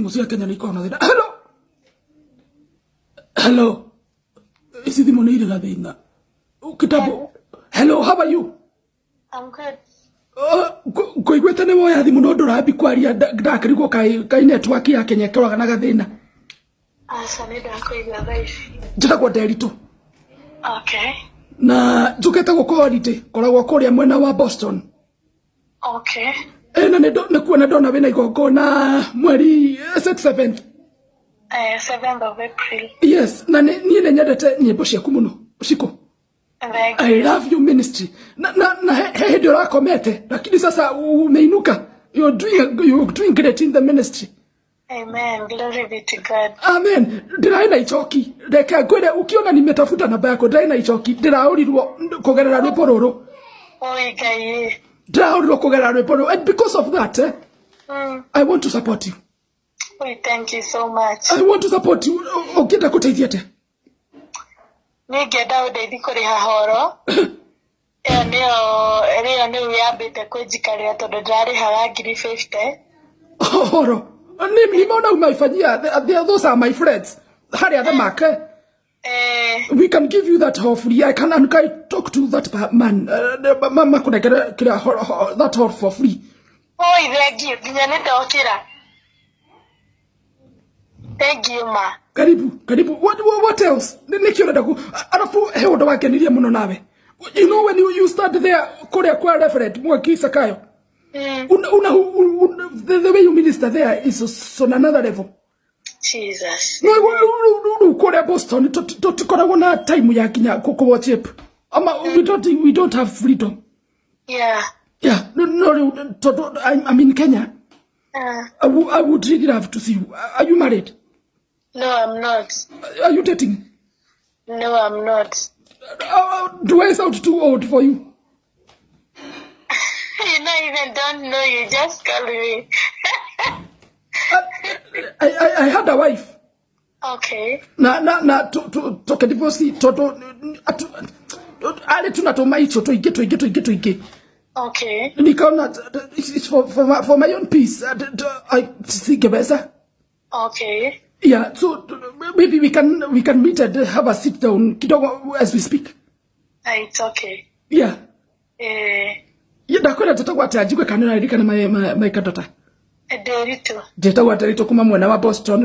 Thimũ cia Kenya nĩ ikoragwo na thĩna. Hello, hello, ici thimũ nĩ irĩ gathĩna kitambo. Hello, how are you? I'm good. Ngũiguĩte nĩ woya thimũ no ndũrambi kwaria, ndakĩrigwo kaĩ network ya Kenya ĩkoragwo na gathĩna. Aca, nĩ ndakũigua thaa ici. Njĩtagwo Nderitũ. Okay. Na njũkĩte gũkũ holiday, koragwo kũrĩa mwena wa Boston. Okay. Na nĩ kuona ndona wĩna igongona mweri 7. 7th of April. Yes, na niĩ nĩ nyendete nyĩmbo ciaku mũno, Shiko. Thank I love your ministry. Na he hĩndĩ ũrakomete, lakini sasa umeinuka. You're doing great in the ministry. Amen. Glory be to God. Amen. Ndĩraĩ na icoki. Reke ngwĩre, ukiona nimetafuta namba yako, ndĩraĩ na icoki. Ndĩraũrirwo kũgerera rwĩmbo rũrũ. Oi Ngai. Ndĩraũrirwo kũgerera rwĩmbo rũrũ. And because of that, I want to support you. Oi, thank you so much. I want to support you. Ũngĩenda gũteithia atĩa? Niĩ ngĩenda ũndeithie kũrĩha horo. Ĩyo nĩyo ĩyo nĩyo yambĩte kũnjikarĩra tondũ ndĩrarĩhaga 50,000. Horo. Nimeona umeifanyia. Those are my friends. Harĩa the mark. Eh? Eh, We can give you that hall free. I can talk to that man. Mama kunengera kira that hall for free. Oi, thank you. Nginya nĩ ndokĩra. Thank you ma. Karibu, karibu. What else? Nĩ ũrenda ku arafu he ũndũ wakenirie mũno nawe. You know when you start there kũrĩa kwa Reverend Mwangi Sakayo. Una, the way you minister there is on another level. Jesus. No, rĩu kũrĩa Boston tũtikoragwo na time ya kinya kũ worship. Ama we don't have freedom. Yeah, no, rĩu tondũ I'm in Kenya. I would really love to see you. Are you married? No, I'm not. Are you dating? No, I'm not. Do I sound too old for you? You know, even don't know. You just call me. I had a wife. Na tũkĩdivorce tondũ arĩ tuna tũmaicho tũingĩ tũingĩ tũingĩ tũingĩ. Nikaona it's for my own peace. I singeweza. Yeah, so maybe we can meet and have a sit down kidogo as we speak. It's okay. Yeah. Eh, Yeah, ndakwĩra njĩtagwo atĩa, njigue kana nĩũraririkana my daughter. Nderitu. Njĩtagwo Nderitũ kuma mwena wa Boston.